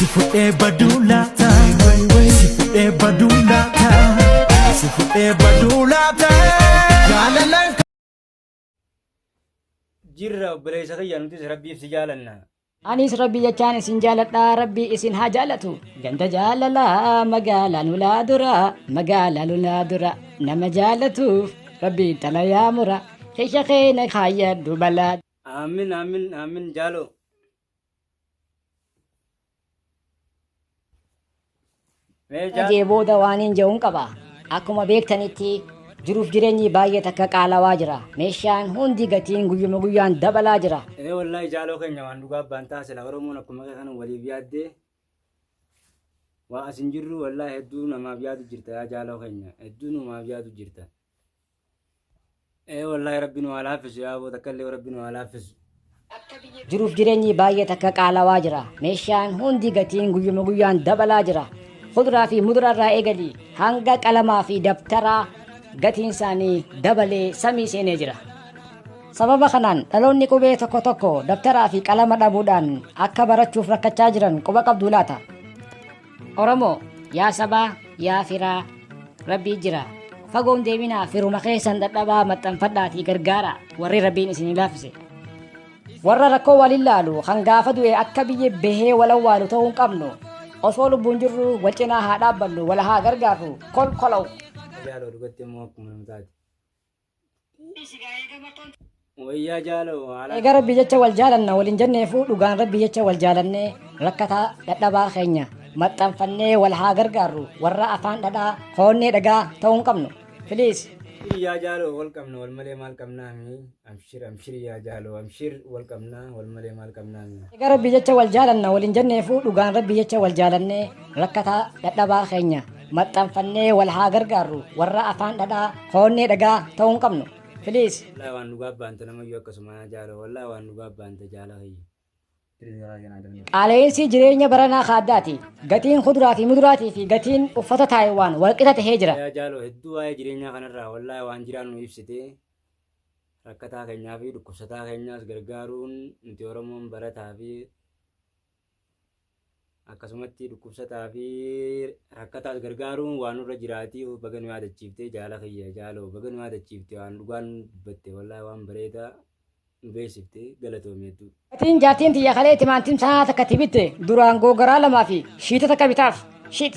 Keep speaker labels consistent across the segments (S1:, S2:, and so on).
S1: Si fudhee baduu laata? Si fudhee baduu laata? Si fudhee baduu laata? Jaalalaan.
S2: Jirra obboleessa kiyya, nutis Rabbiif si jaalanna.
S3: Anis Rabbi jechaan isin jaaladha, Rabbi isin haa jaalatu. Ganda jaalalaa magaalaa lolaa dura, magaalaa lolaa dura, nama jaalatuuf Rabbi xalayaa mura. Keessa keena kaayyadhu balaa.
S2: Aamin, aamin, aamin, jaaloo. Mee jaal.
S3: Jee booda waan hin je'uun qaba. Akkuma beektanitti jiruuf jireenyi baay'ee takka qaalawaa jira. Meeshaan hundi gatiin guyyuma guyyaan dabalaa jira.
S2: Ee wallaahi jaaloo keenya, waan dhugaa abbaan taasila. Oromoon akkuma kee kana waliif yaaddee waa as hin jirru. Wallaahi hedduu namaaf yaadu jirta, yaa jaaloo keenya, hedduu namaaf yaadu jirta. Ee wallaahi Rabbi nu haa laaffisu, yaa aboo, takka illee Rabbi nu haa laaffisu.
S3: Jiruuf jireenyi baay'ee takka qaalawaa jira. Meeshaan hundi gatiin guyyuma guyyaan dabalaa jira. Kuduraa fi muduraa irraa eegali hanga qalamaa fi dabtaraa gatiin isaanii dabalee samii seenee jira. Sababa kanaan dhaloonni qubee tokko tokko dabtaraa fi qalama dhabuudhaan akka barachuuf rakkachaa jiran quba qabduu laata? Oromoo, yaa sabaa, yaa firaa, Rabbii jira. Fagoon deeminaa, firuma keessan dadhabaa maxxanfadhaatii gargaara, warri Rabbiin isinii laaffise. Warra rakkoo waliin laalu kan gaafa du'e akka biyya bahee wal awwaalu ta'uu hin qabnu. Osoo lubbuun jirru wal cinaa haa dhaabbannu, wal haa gargaarru. Kolkolaw.
S2: Jaaloo, dhugatti immoo akkuma nama taate. Wayyaa jaaloo haala.
S3: Egaa Rabbi jecha wal jaalanna waliin jenneefuu, dhugaan Rabbi jecha wal jaalannee rakkataa dadhabaa keenya maxxanfannee wal haa gargaarru, warra afaan dhadhaa hoonnee dhagaa ta'uu hin qabnu. Please.
S2: Yaa jaaloo, wal qabna, wal malee maal qabnaami? Amshir, amshir, yaa jaaloo, amshir, wal qabna, wal malee maal qabnaami?
S3: Egaa Rabbi jecha wal jaalanna waliin jenneefuu, dhugaan Rabbi jecha wal jaalannee rakkataa dadhabaa keenya maxxanfannee wal haa gargaarru, warra afaan dhadhaa hoonnee dhagaa ta'uu hin qabnu. Please.
S2: Wallaahi waan dhugaa baanta namayyuu akkasuma, yaa jaaloo, wallaahi waan dhugaa baanta, jaala kiyya.
S3: Qaala'insi jireenya baranaa kaaddaati. Gatiin kuduraa fi muduraatii fi gatiin uffata Taayiwaan walqixa tahee jira.
S2: Yaa jaaloo, hedduu waa'ee jireenyaa kanarraa wallaahi waan jiraan nu ibsite. Rakkataa keenyaa fi dhukkubsataa keenyaas gargaaruun nuti Oromoon barataa fi akkasumatti dhukkubsataa fi rakkataas gargaaruun waan nurra jiraatii. Baga nu yaadachiifte, jaala kiyya, jaaloo, baga nu yaadachiifte. Waan dhugaan dubbatte, wallaahi waan bareedaa nu beeksifte, galatoomi hedduu.
S3: Gatiin jaartiin tiyya kalee timaantim sanaa takka itti bitte duraan googaraa lamaa fi shiita takka bitaaf. Shit.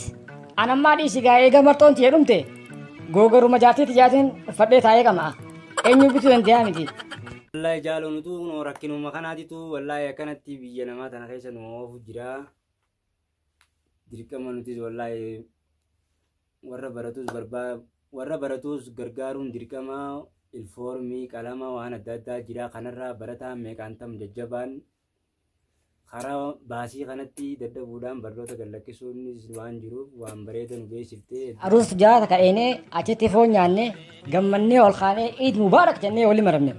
S3: Anammaa dhiisi gaa, eega marxoon tiyya dhumte googaruma jaartii tiyyaatiin uffadhee taa'ee qama'a. Eenyu bituu danda'a miti.
S2: Wallaahi jaaloo, nutu kunoo rakkinuma kanaatitu wallaahi akkanatti biyya namaa tana keessa nu oofu jira. Dirqama nutis wallaahi warra baratus barbaa warra baratus gargaaruun dirqama. Ilfoormii, qalama, waan adda addaa jira. Kanarraa barataan meeqaan tam jajjabaan karaa baasii kanatti dadhabuudhaan barnoota gad lakkisuunis waan jiruuf, waan bareeda nu beeksiftee.
S3: Aruus jaara takka dheenee achitti foon nyaannee gammannee ol kaanee Iid Mubaarak jennee wali maramne.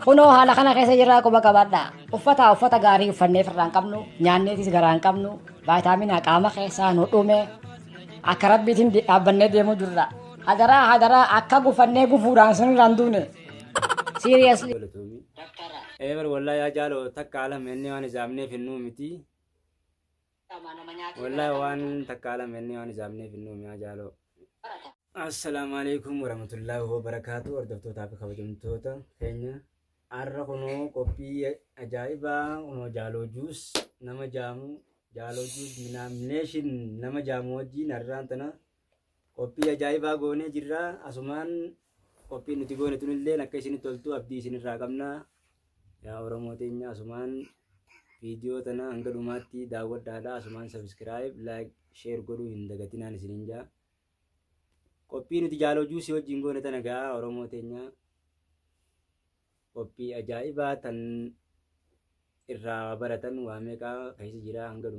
S3: Kunoo haala kana keessa jirraa, quba qabaadhaa. Uffata uffata gaarii uffannee firraa hin qabnu, nyaanneetis garaa hin qabnu, vaayitaaminaa qaama keessaa nu dhume, akka Rabbiitiin dhaabbannee deemuu jirra. Hadaraa, hadaraa, akka gufannee gufuudhaan sunirraan duune. Seriously.
S2: Galatoomi. Ee bar wallaahi yaa jaaloo, takka alama inni waan hisaabneef hin miti. Wallaahi waan takka alama inni waan hisaabneef hin yaa jaaloo. Assalaamu alaikum warahmatullaahi wabarakaatu, hordoftootaa fi kabajamtoota keenya. Har'a kunoo qophii ajaa'ibaa kunoo Jaaloo Juus nama jaamu, Jaaloo Juus minaamneeshin nama jaamu wajjin har'aan tana qophii ajaa'ibaa goonee jirra. Asumaan qophiin nuti goone tunillee akka isinitti toltu abdii isinirraa qabna. Yaa Oromoo teenya, asumaan viidiyoo tana hanga dhumaatti daawwadhaadha. Asumaan subscribe, like, share godhuu hin dagatinaan isiniin jaa. Qophii nuti Jaaloo Juusii wajjin goone tana gaa, Oromoo teenya, qophii ajaa'ibaa tan irraa baratan waa meeqaa keessa jira hanga dhuma.